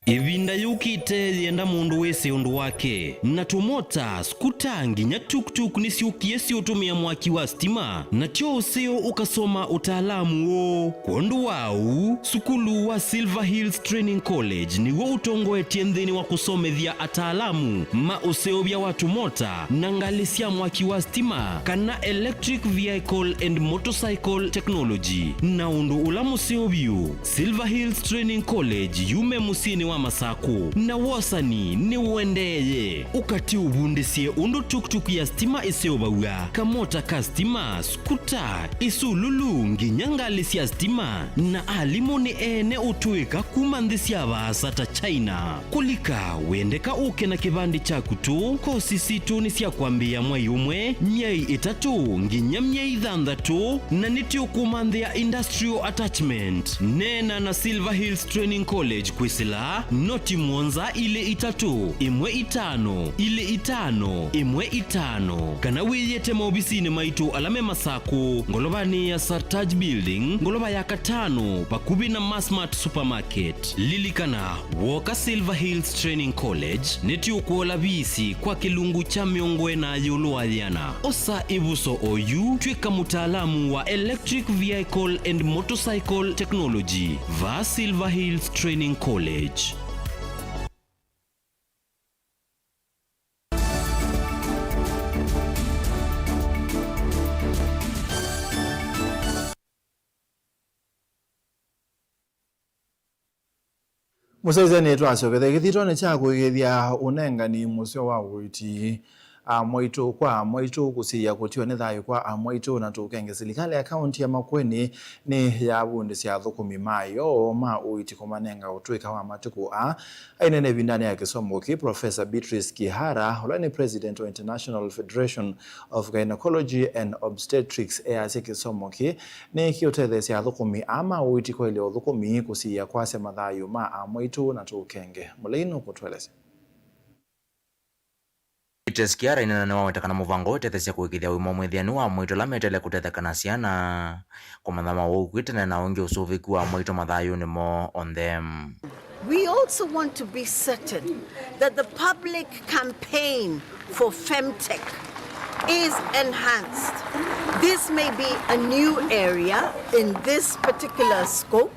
Ĩvinda yũkĩte yĩenda mũndũ wĩsĩ ũndũ wake. Na tũmota, skuta, nginya tuk-tuk nĩsyũkie syĩũtũmĩa mwaki wa stima. Na tyo ũseo ũkasoma ũtaalamu ũũ. Kwondũ wa ũu, sukulu wa Silver Hills Training College nĩw'o ũtongoetye nthĩnĩ wa kũsomethya ataalamu ma ũseũvya wa tũmota na ngalĩ sya mwaki wa stima, kana electric vehicle and motorcycle technology. Na ũndũ ũla mũseo vyũ, Silver Hills Training College yume mũsyĩnĩ wa Masakũ, na wosani nĩũendeeye. Ũka tũũvundĩsye ũndũ tuk-tuk ya stima ĩseũvaw'a, kamota ka stima, kuta, isululu, nginya ngalĩ sya stima, na alimũ nĩ ene ũtũĩka kuma nthĩ sya vaasa ta China. Kũlika, wendeka ũke na kĩvandĩ kyaku tũ. Kosi sitũ nĩ sya kwambĩĩa mwai ũmwe, myei ĩtatũ, nginya myei thanthatũ, na nĩtũkũmanthĩa industrial attachment. Neena na Silver Hills Training College kwĩsĩla noti mũonza ilĩ itatũ, ĩmwe itano, ilĩ itano, ĩmwe itano, kana wĩyĩte maovisinĩ maitũ ala me Masakũ, ngolovanĩ ya Sartaj Building, ngolova ya katano, vakuvĩ na Massmart Supermarket. Lilikana, wooka Silver Hills Training College, nĩtũkũola viisi kwa kĩlungu kya mĩongo ĩna ĩũlũ wa yĩana. Osa ĩvuso oyu, tw'ĩka mũtaalamu wa Electric Vehicle and Motorcycle Technology va Silver Hills Training College. Mũsyaĩĩsya nĩtwasyokethya kĩthitone kya kũĩkĩĩthya ũnengani mũseo wa ũiiti amwaitũ kwa amwaitũ, kũsiĩĩa kũtiwa nĩ thayũ kwa amwaitũ na tũkenge. Silikalĩ ya kaunti ya Makueni nĩyavundĩsya athũkũmi mayo ma ũiiti kũmanenga ũtũĩka wa matukũ aa. Aineena ĩvindanĩ ya kĩsomo kĩĩ, Professor Beatrice Kihara, ũla nĩ President wa International Federation of Gynecology and Obstetrics, easya kĩsomo kĩĩ nĩkĩũtetheesya athũkũmi aa ma ũiiti kwaĩlya ũthũkũmi, kũsiĩĩa kwasya mathayũ ma amwaitũ na tũkenge. Mũlei nũkũtũelesya. Beatrice Kihara aineena nĩwaweta kana mũvango ũtetheesya kũĩkĩĩthya ũima mwĩthĩanu wa amwaitũ ala meteele kũtetheka na syana, kũmantha mawau kwĩ tene na ũngĩ ũsũvĩku wa amwaitũ mathayũnĩ moo onthe. We also want to be certain that the public campaign for femtech is enhanced. This may be a new area in this particular scope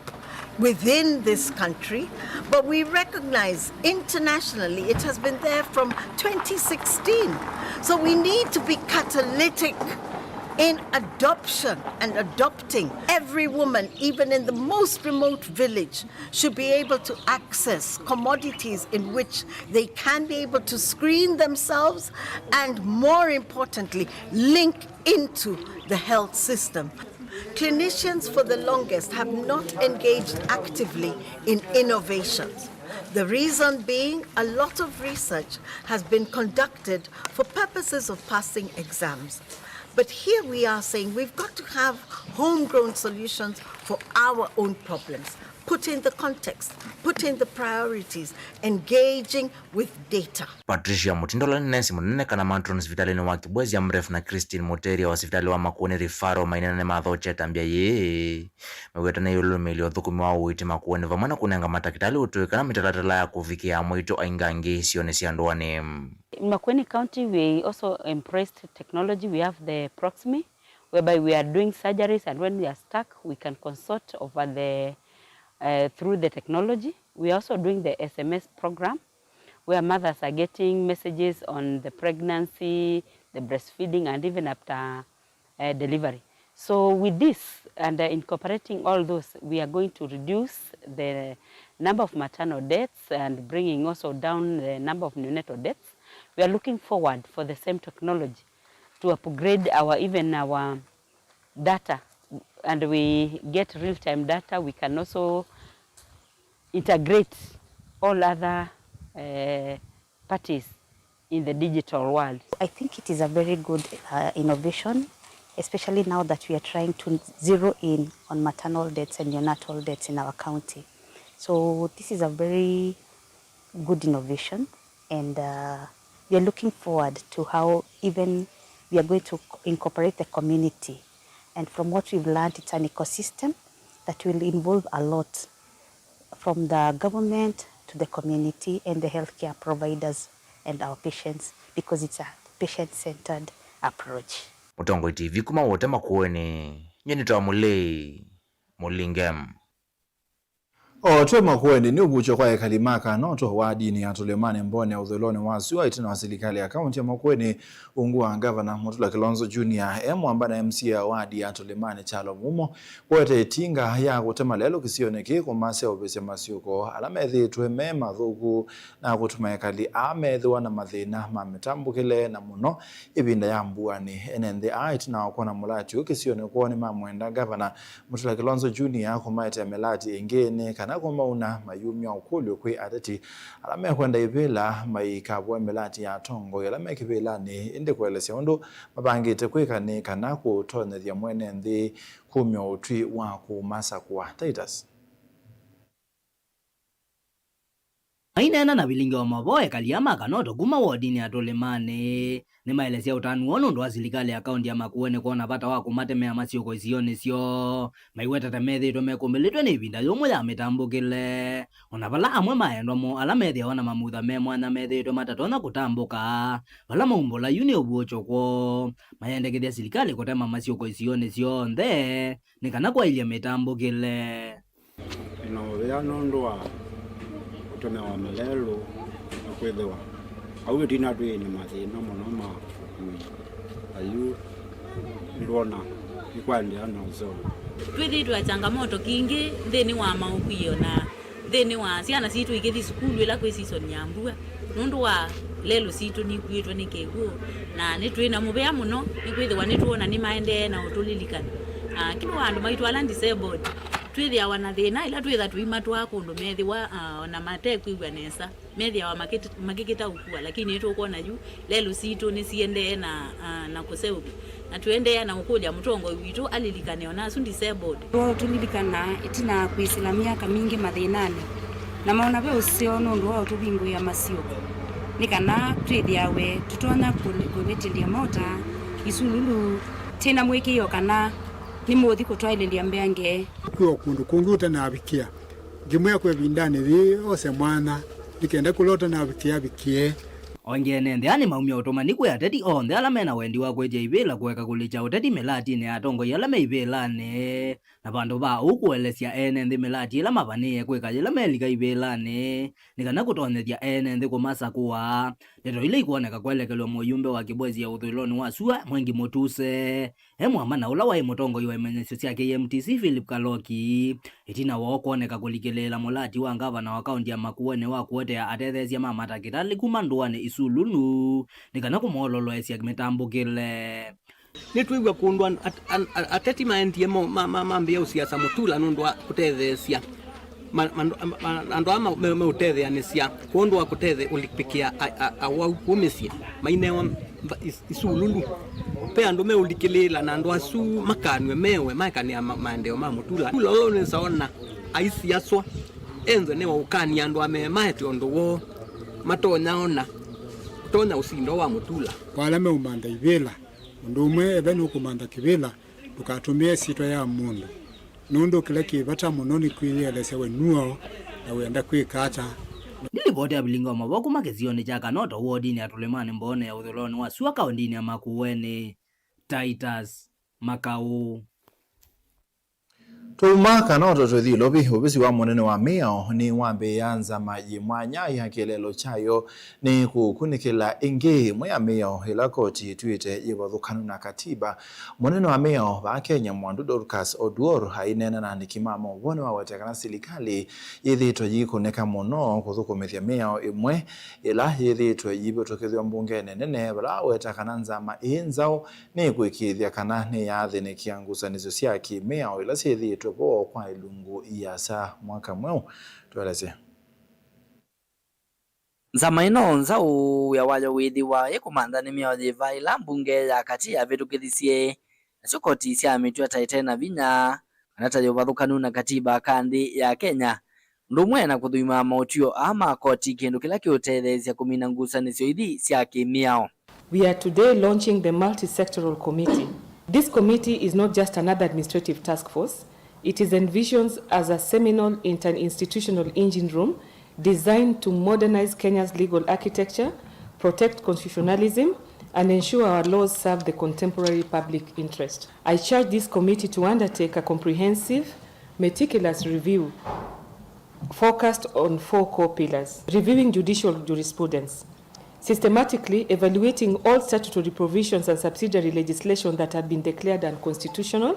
within this country, but we recognize internationally it has been there from twenty sixteen. So we need to be catalytic in adoption and adopting. Every woman, even in the most remote village, should be able to access commodities in which they can be able to screen themselves and, more importantly, link into the health system. Clinicians, for the longest, have not engaged actively in innovations. The reason being, a lot of research has been conducted for purposes of passing exams. But here we are saying we've got to have homegrown solutions for our own problems. Put in the context, put in the priorities, engaging with data. Patricia Mutindo ũla nĩ nesi mũnene kana matron sivitalĩnĩ wa Kibwezi Amref na Christine Muteria wa sivitalĩ wa Makueni Referral maineena nĩmathokye ĩtambya yĩĩ. Mewetana ĩũlũ ũlũmĩĩlya ũthũkũmi wa ũiiti Makueni vamwe na kũnenga matakĩtalĩ ũtũĩ kana mĩtalatala ya kũvikĩa amwe aitũ aingangĩ isionĩ sya ndũanĩ. In Makueni County, we also embraced technology. We have the Proximie, whereby we are doing surgeries, and when we are stuck, we can consult over the, uh, through the technology. We are also doing the S M S program, where mothers are getting messages on the pregnancy, the breastfeeding, and even after, uh, delivery. So with this and, uh, incorporating all those, we are going to reduce the number of maternal deaths and bringing also down the number of neonatal deaths. We are looking forward for the same technology to upgrade our, even our data, and we get real-time data. We can also integrate all other, uh, parties in the digital world. I think it is a very good, uh, innovation, especially now that we are trying to zero in on maternal deaths and neonatal deaths in our county. So this is a very good innovation, and, uh, we are looking forward to how even we are going to incorporate the community. And from what we've learned, it's an ecosystem that will involve a lot, from the government to the community and the healthcare providers and our patients, because it's a patient-centered approach. Mũtongoi T V kuma Wote Makueni, nyie nĩtawa Mũlei Mũlinge. O twĩ Makueni, nĩ ũvuky'o kwa ekali ma Kanoto wa ndini ya Tũlĩmanĩ mbonĩ ya ũthũĩlonĩ wa syũa ĩtina wa silikalĩ ya kaunti ya Makueni, ungu wa ngavana Mutula Kilonzo Junior, e mwamba na M C A wa wadi ya Tũlĩmanĩ Kyalo Mumo, kũete ĩtinga ya kũtema lelũ kĩsionĩ kĩĩ kũmaseũvĩsya masyũko ala methĩĩtwe me mathũku na kũtuma ekali aa methĩwa na mathĩna ma mĩtambũkĩle, na mũno ĩvinda ya mbuanĩ. Ene nthĩ aa ĩtina wa kwona mũlati ũũ kĩsionĩ kwoo nĩmamwenda ngavana Mutula Kilonzo Junior kũmaetea mĩlati ĩngĩ nĩ kana kũmauna mayumya ũkũlyo kwĩ ateti ala mekwenda ivĩla maikavũe mĩlati ya atongoi ala me kĩvĩlanĩ, ĩndĩ kũelesya ũndũ mavangĩte kwĩka nĩ kana kũtonyethya mwene nthĩ kumya ũtwi wa kũmasakũa. Titus. Maineena na vilingi wa maũvoo, ekali aa ma Kanoto kuma wodinĩ ya Tũlĩmanĩ nĩmaelesya ũtanu woo nũndũ wa silikalĩ ya kaunti ya Makueni kwona vata wa kũmatemea masyũko isionĩ syoo, maiwetete methĩĩtwe mekũmbĩlĩtw'e nĩ ĩvinda yũmũ ya mĩtambũkĩle, o na vala amwe ma endwa moo ala methĩawa na mamutha me mwanya methĩĩtwe matatonya kũtambũka vala maumbũla yu nĩ ũvuũkyo kwoo, mayendekethya silikalĩ kũtema masyũko isionĩ syonthe nĩ kana kwaĩlya mĩtambũkĩle. Nĩ na mũvea nũndũ wa kũtemewa malelũ na kwĩthĩwa au ĩtina twĩ na mathĩna mũno ma ũkui. Ayu nĩndwona nĩkwaendeea na ũseo. Twĩthĩĩtwe na changamoto kingĩ nthĩnĩ wa maũkui, o na nthĩnĩ wa syana sitũ ikĩthi sukulu ĩla kwĩ season ya mbua, nũndũ wa lelũ sitũ nikuĩtwe nĩ kĩw'ũ, na nĩtwĩ na mũvea mũno nĩkwĩthĩwa nĩtwona nĩmaendee na ũtũlilikana. Ah, kĩndũ wa andũ maitũ ala disabled, twĩthĩawa na thĩna ĩla twĩtha tũimatwaa kũndũ methĩwa, ah, o na matekwĩw'a nesa, methĩawa makĩt-, makĩkĩta ũkua, lakini nĩtũkwona yu lelũ sitũ nĩsiendee na, ah, na kũseũvw'a. Na tũendeea na ũkũlya mũtongoi witũ alilikane o na asu disabled. Tũlilikana ĩtina wa kwĩsĩla myaka mingĩ mathĩnanĩ, na maona ve ũseo nũndũ wa ũtũvingũĩa masyũko, nĩ kana twĩthĩawe tũtonya kũli-, kũvĩtĩlya mota isululu, twĩ na mũĩkĩĩo kana nĩmũũthi kũtwaĩlĩlya mbeange. Kwĩ o kũndũ kũngĩ ũtanavikĩa. Ngĩmwĩa kwa ĩvindanĩ yĩĩ ose mwanya, nĩ kenda kũla ũtanavikĩa avikĩe. Vangi ene nthĩ aa nĩmaumya ũtũmani kwĩ ateti onthe ala mena wendi wa kwĩtya ivĩla kũeka kũlikya ũteti mĩlatinĩ ya atongoi ala me ivĩlanĩ, na vandũ va ũu kũelesya ene nthĩ mĩlati ĩla mavanĩĩe kwĩka yĩla melika ivĩlanĩ, nĩ kana kũtonyethya ene nthĩ kũmasakũa. Ndeto ila ikwoneka kwelekelw'a mũyumbe wa Kibwezi ya ũthũĩlonĩ wa sua, Mwengi Mũtuse, e mwamba na ũla waĩ mũtongoi wa imanyĩsyo sya K M T C, Philip Kaloki, ĩtina woo kwoneka kũlikĩlĩĩla mũlati wa ngavana wa kaũnti ya Makueni wa kũetea atetheesya ma matakĩtalĩ kuma ndũanĩ isu lulu, nĩ kana kũmoololoesya mĩtambũkĩle. Nĩtwĩw'a kũndũ an-, at-, an-, a-, ateti maendie mo-, ma-, ma-, mambĩĩa ũsiasa Mũtula nũndũ wa kũtetheesya ma-, ma-, ma-, ma-, andũ aa ma-, me-, meũtetheanĩsya kwondũ wa kũtethya ũlipĩkĩa a-, a-, awau kũũ mĩsyĩ mainewa mba-, is-, isululu. Ve andũ meũlikĩlĩĩla na andũ asu makanw'e mewe maekanĩa ma-, maendeeo ma Mũtula. Mũtula ũla ũnĩsaona aisiaswa enze nĩwaũkany'a andũ amemaete ũndũ woo matonya ona, ũtonya ũsindwa wa Mũtula. Kwa ala meũmantha ivĩla, ũndũ ũmwe, ethĩwa nũkũmantha kĩvĩla, ndũkatũmĩe ĩsyĩtwa ya mũndũ, nũndũ kĩla kĩ vata mũno nĩ kwĩyĩelesya we nũũ na wĩenda kwĩka ata. Nĩ livoti ya vilingi wa mavoo kuma kĩsionĩ kya Kanoto, wodinĩ ya Tũlĩmanĩ, mboonĩ ya ũthũĩlonĩ wa sua, kaũndinĩ ya Makueni. Titus Makau. Twauma Kanoto tũthi Ilovi, ovisi wa mũnene wa mĩao nĩwambĩĩa nzama yĩ mwanya ya kĩeleelo kyayo nĩ kũkunĩkĩla ĩngĩ ĩmwe ya mĩao ĩla koti ĩtw'ĩte yĩ vathũkanu na katiba. Mũnene wa mĩao vaa Kenya, Mwandu Dorcas Oduor, aineena na aandĩki ma maũvoo nĩwaweta kana silikalĩ yĩthĩĩtwe yĩikũnĩka mũno kũthũkũmĩthya mĩao ĩmwe ĩla yĩthĩĩtwe yĩvĩtũkĩthw'a mbungenĩ nene, vala aweta kana nzama ĩĩ nzaũ nĩĩkũĩkĩĩthya kana nĩyaathĩnĩkĩa ngusanĩsyo sya kĩ-mĩao ila syĩthĩĩtwe vo kwa ilungu iasa mwaka mweũ. Tũelesye. Nzama ĩno nzaũ wĩa wayo wĩthĩwa yĩkũmantha nĩ mĩao yĩva ĩla mbunge ya katĩ yavĩtũkĩthisye, nasyo koti syamĩtw'a ta ĩte na vinya, kana ta yĩ ũvathũkanu na katiba ka nthĩ ya Kenya, ũndũ ũmwe na kũthũima maũtw'ĩo aa ma koti, kĩndũ kĩla kĩũtetheesya kũmina ngusanĩsyo ithi sya kĩ-mĩao. We are today launching the Multi-Sectoral Committee. This committee is not just another administrative task force, it is envisioned as a seminal interinstitutional engine room designed to modernize Kenya's legal architecture, protect constitutionalism, and ensure our laws serve the contemporary public interest. I charge this committee to undertake a comprehensive, meticulous review focused on four core pillars: reviewing judicial jurisprudence, systematically evaluating all statutory provisions and subsidiary legislation that have been declared unconstitutional,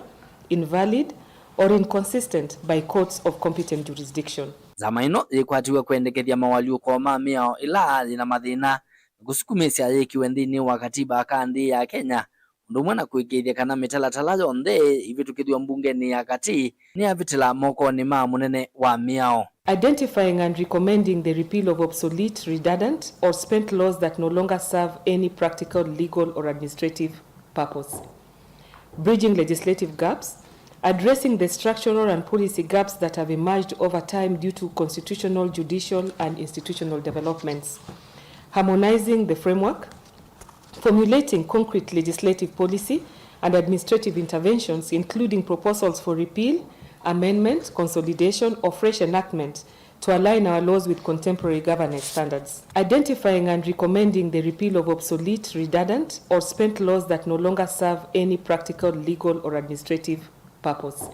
invalid, or inconsistent by courts of competent jurisdiction. Nzama ĩno yĩkwatiwe kwendekethya mawalyũko ma mĩao ĩla yĩna mathĩna na kũsukumĩsya yĩkiwe nthĩnĩ wa katiba ka nthĩ ya Kenya, ũndũ ũmwe na kũĩkĩĩthya kana mĩtalatala yonthe ĩvĩtũkĩthw'a mbungenĩ ya katĩ nĩyavĩtĩla mokonĩ ma mũnene wa mĩao. Identifying and recommending the repeal of obsolete, redundant, or spent laws that no longer serve any practical, legal, or administrative purpose. Bridging legislative gaps, addressing the structural and policy gaps that have emerged over time due to constitutional, judicial, and institutional developments. Harmonizing the framework, formulating concrete legislative policy and administrative interventions, including proposals for repeal, amendment, consolidation, or fresh enactment to align our laws with contemporary governance standards. Identifying and recommending the repeal of obsolete, redundant, or spent laws that no longer serve any practical, legal, or administrative purpose.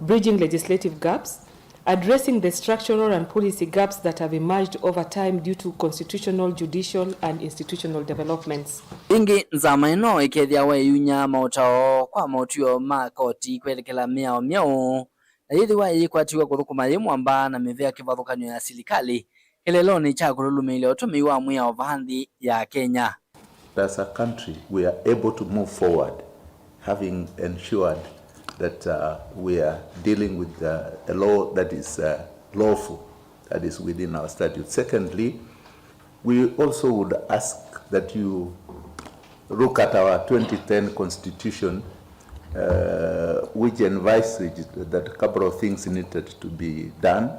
Bridging legislative gaps, addressing the structural and policy gaps that have emerged over time due to constitutional, judicial, and institutional developments. Ĩngĩ, nzama ĩno ĩkethĩawa ĩyunya maũtao kwa maũtw'ĩo ma koti kwelekela mĩao myeũ, na yĩthĩwa ĩyĩkwatiw'a kũthũkũma yĩ mwamba na mĩvĩa kĩvathũkany'o ya silikalĩ kĩlelonĩ kya kũlũlũmĩĩlya ũtũmĩi wa mwĩao vaa nthĩ ya Kenya. As a country, we are able to move forward, having ensured that, uh, we are dealing with, uh, a law that is, uh, lawful, that is within our statute. Secondly, we also would ask that you look at our twenty ten constitution, uh, which envisaged that a couple of things needed to be done.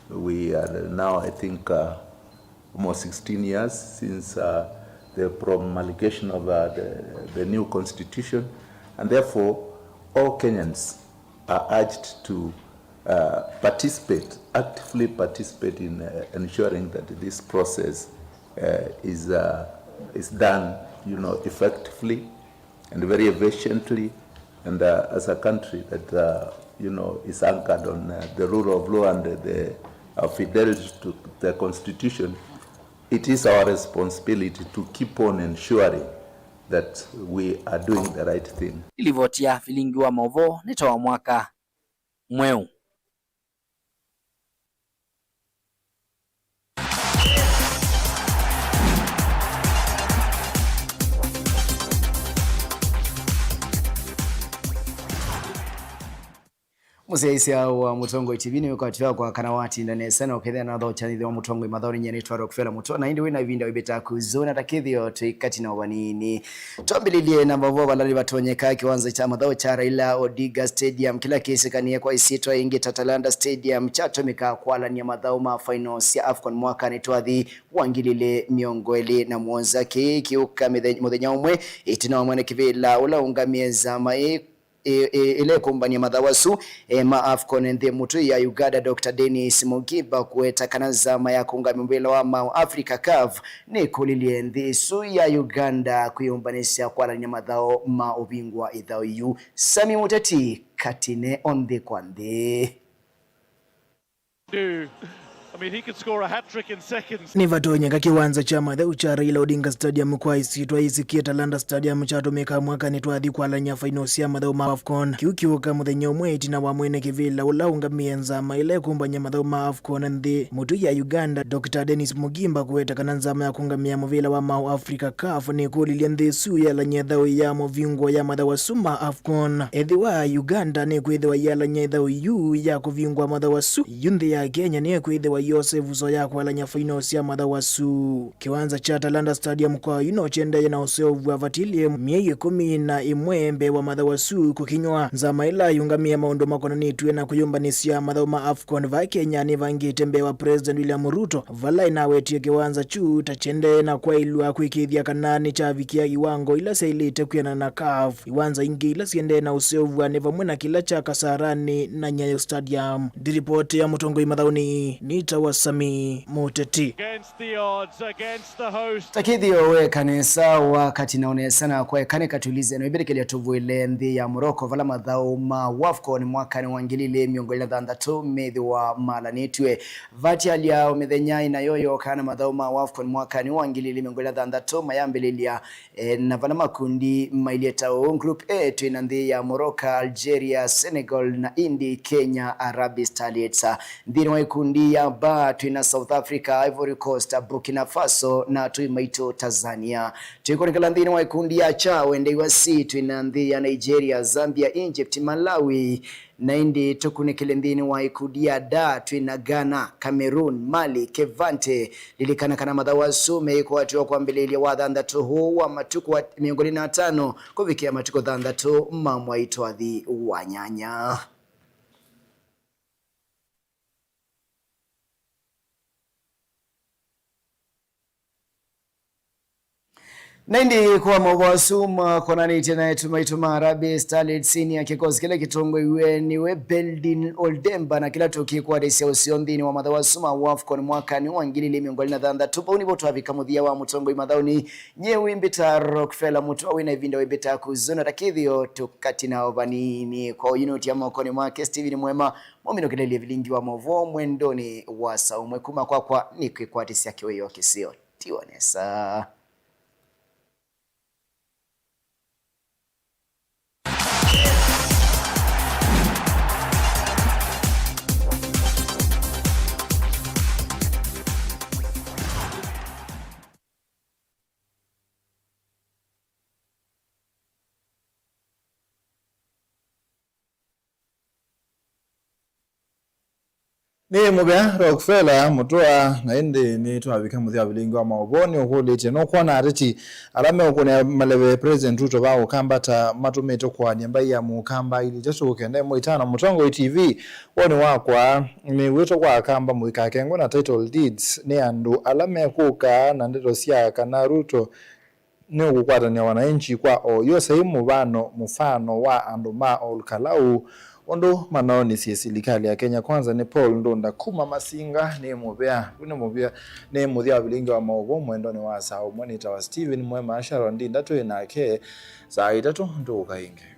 We are now, I think, uh, almost sixteen years since, uh, the promulgation of, uh, the, the new constitution, and therefore all Kenyans are urged to, uh, participate, actively participate in, uh, ensuring that this process uh, is, uh, is done, you know, effectively and very efficiently, and, uh, as a country that, uh, you know, is anchored on, uh, the rule of law and the, the, uh, fidelity to the constitution, it is our responsibility to keep on ensuring that we are doing the right thing. Livoti ya vilingi wa mauvoo nĩ ta wa mwaka mweũ. Mũsyaĩĩsya wa Mũtongoi T V nĩ wĩkwatyo wakwa kana watinda nesa na ũkethĩa na thokya nthĩ wa Mũtongoi mathaũnĩ. Nyie nĩtwa Rockefeller Mũtwa, na ĩndĩ wĩna ĩvinda wĩmbĩta kũzũna ta kĩthĩo twĩ katĩ na ũvanini. Twambĩlĩlye na vavua vala nĩvatonyeka kĩwanza kya mathaũ kya Raila Odinga Stadium, kĩla kĩsĩkanĩe kwa ĩsyĩtwa ĩngĩ ta Talanta Stadium, kyatũmĩka kwalany'a mathaũ ma final sya AFCON mwakanĩ twathi wa ngili ilĩ mĩongo ĩlĩ na mũonza. Kĩĩ kĩũka mĩthe-, mũthenya ũmwe ĩtina wa mwene kĩvĩla ũla ũngamĩe nzama ĩ ĩ-, ĩ-, ĩla ĩkũmbany'a mathaũ asu, e, ma AFCON nthĩ mũtũi ya Uganda, Doctor Denis Mugimba kũweta kana nzama ya kũngamya mũvĩla wa mau Africa, CAF, nĩkũlilye nthĩ ĩsu ya Uganda kwĩyũmbanĩsya kwalany'a mathaũ ma ũvingũa ĩthaũ yu. Sami Mũteti, katine o nthĩ kwa nthĩ. Do. I mean, he could score a hat-trick in seconds. Nĩvatonyeka kĩwanza kya mathaũ kya Raila Odinga Stadium kwa ĩsyĩtwa yĩsĩkĩe Talanta Stadium kyatũmĩka mwakanĩ twathi kwalany'a final sya mathaũ ma AFCON. Kĩu kĩũka mũthenya ũmwe ĩtina wa mwene kĩvĩla ũla ũngamĩe nzama ĩla ĩkũmbany'a mathaũ ma AFCON nthĩ mũtũi ya Uganda, Doctor Denis Mugimba kũweta kana nzama ya kũngamĩa mũvĩla wa mau Africa, CAF, nĩkũlilye nthĩ ĩsu yalany'e ĩthaũ ya mũvingũo ya mathaũ asu ma AFCON. Ethĩwa Uganda nĩkwĩthĩwa yalany'a ĩthaũ yu ya kũvingũa mathaũ asu, yu nthĩ ya Kenya nĩkwĩthĩwa yose ĩvuso ya kwalany'a final sya mathaũ asu. Kĩwanza kya Talanta Stadium kwa yu no kyendee na ũseũvw'a vatilye myei ĩkũmi na ĩmwe mbee wa mathaũ asu kũkinywa. Nzama ĩla yũngamĩe maũndũ makonanĩtw'e na kwĩyũmbanĩsya mathaũ ma AFCON vaa Kenya nĩvangĩte mbee wa President William Ruto, vala ĩnawetie kĩwanza kyu ta kyendee na kwaĩlw'a kwĩkĩĩthya kana nĩkyavikĩa iwango ila syaĩlĩte kwĩanana na CAF. Iwanza ingĩ ila siendee na ũseũvw'a nĩ vamwe na kĩla kya Kasarani na Nyayo Stadium. Ndiripoti ya mũtongoi mathaũnĩ nĩ ta wa Sami Mũteti. Against the odds, against the host. Ta kĩthĩo weka nesa wa katĩ na ũnesa na kweka nĩ katulize no ĩmbĩtĩkĩlya tũvũĩle nthĩ ya Morocco vala mathaũ ma AFCON mwakanĩ wa ngili ilĩ mĩongo ĩlĩ na thanthatũ methĩwa malanĩtw'e. Vatialya o mĩthenya ĩna yoyoka na mathaũ ma AFCON mwakanĩ wa ngili ilĩ mĩongo ĩlĩ na thanthatũ mayambĩlĩlya. E, na vala makundi mailye ta ũũ, Group A twĩ na nthĩ ya Morocco, Algeria, Senegal, na ĩndĩ Kenya, Arabi Staliets. Nthĩnĩ wa ikundi ya B twĩ na South Africa, Ivory Coast, Burkina Faso, na twĩ maitũ Tanzania. Twĩkũnĩkĩla nthĩnĩ wa ikundi ya C, wendeiwa C, twĩ na nthĩ ya Nigeria, Zambia, Egypt, Malawi, Na ĩndĩ tũkunĩkĩle nthĩnĩ wa ikundi ya D twĩ na Ghana, Cameroon, Mali, Kevante. Lilikana kana mathaũ asu meĩkwatĩwa kwambĩlĩĩlya wa thanthatũ huu wa matukũ wa mĩongo ĩlĩ na atano kũvikĩa matukũ thanthatũ ma mwai twathi wa nyanya. Na ĩndĩ kwa maũvoo asu makonanĩtye na eĩtu maitũ ma Harambee Starlets Senior, kĩkosi kĩla kĩtongoew'e nĩwe Beldin Oldemba na kĩla tũkĩkwatĩsya ũseo nthĩnĩ wa mathaũ asu ma AFCON mwakanĩ wa ngili ilĩ mĩongo ĩlĩ na thanthatũ. Vau nĩvo twavika mũthya wa mũtongoi mathaũnĩ. Nyie wĩmbĩta Rockefeller Mũtwa, wĩna ĩvinda wĩmbĩta kũzona ta kĩthĩo tũkatina o vanini. Kwa ũyũ nũtia mokonĩ make Steven Mwema, mũminũkĩlĩlye vilingi wa maũvoo mwendonĩ wa saa ũmwe. Kuma kwakwa nĩ kwĩkwatĩsya kĩwĩoo kĩseo. Tiwa nesa. Nĩ mũvea Rockefeller Mũtwa, na ĩndĩ nĩtwavika mũthya wa vilingi wa maũvoo. Nĩũkũlĩtye, nũkwona ateti ala meũkũnĩa maleve President Ruto va Ũkamba ta matũmĩte kũaany'a mbaĩ ya Mũkamba? Ili itatũ kenda ĩmwe itano. Mũtongoi T V, woni wakwa, nĩw'ĩtwa kwa Akamba mũikakengwe na title deeds nĩ andũ ala mekũka na ndeto sya kana Ruto nĩũkũkwatanĩa wananchi kwa oyu. Osai mũvano, mũfano wa andũ ma Ol Kalou, Ũndũ manoonĩsye silikalĩ ya Kenya Kwanza nĩ Paul Ndunda kuma Masinga nĩ mũvea, nĩ mũvea, nĩ mũthya wa vilingi wa maũvoo mwendonĩ wa saa ũmwe. Nĩtawa Steven Mwema, Sharon Ndinda twĩ nake saa itatũ ndũũka ĩngĩ.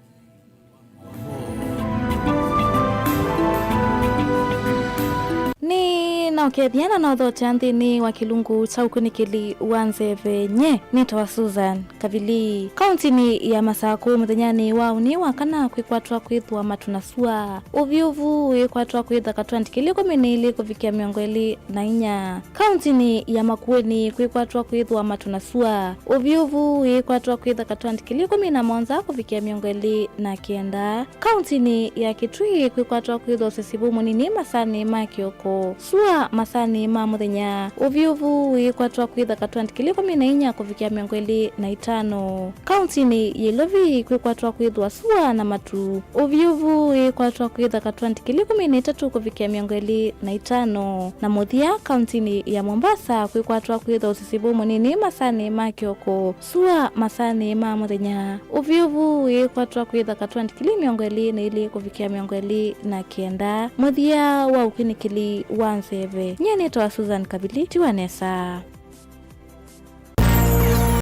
Nĩ naũkethya na nothokya nthĩnĩ wa kĩlungu kya ũkunĩkĩli wa nzeve nye. Nĩtawa Susan Kavili. Kauntinĩ ya Masakũ, mũthenyanĩ wa ũnĩ wa kana kwĩkwatwa kwĩthwa matu na sua. Ũvyũvu wĩkwatwa kwĩthwa katwandikĩli ĩkũmi na ilĩ kũvikĩa mĩongo ĩlĩ na inya. Kauntinĩ ya Makueni kwĩkwatwa kwĩthwa matu na sua. Ũvyũvu wĩkwatwa kwĩthwa katwandikĩli ĩkũmi na mũonza kũvikĩa mĩongo ĩlĩ na kenda. Kauntinĩ ya Kitui kwĩkwatwa kwĩthwa ũsisivu mũnini masanĩ ma kĩoko, sua masanĩ ma mũthenya. Ũvyũvu wĩkwatwa kwĩthwa katwandikĩli ĩkũmi na inya kũvikĩa mĩongo ĩlĩ na itano. Kauntinĩ ya Ilovi kwĩkwatwa kwĩthwa sua na matu. Ũvyũvu wĩkwatwa kwĩthwa katwandikĩli ĩkũmi na itatũ kũvikĩa mĩongo ĩlĩ na itano. Na mũthya, kauntinĩ ya Mombasa kwĩkwatwa kwĩthwa ũsisivu mũnini masanĩ ma kĩoko, sua masanĩ ma mũthenya. Ũvyũvu wĩkwatwa kwĩthwa katwandikĩli mĩongo ĩlĩ na ilĩ kũvikĩa mĩongo ĩlĩ na kenda. Mũthya wa ũkunĩkĩli wa nzeve. Nyie nĩtawa Susan Kavili, tiwa nesa.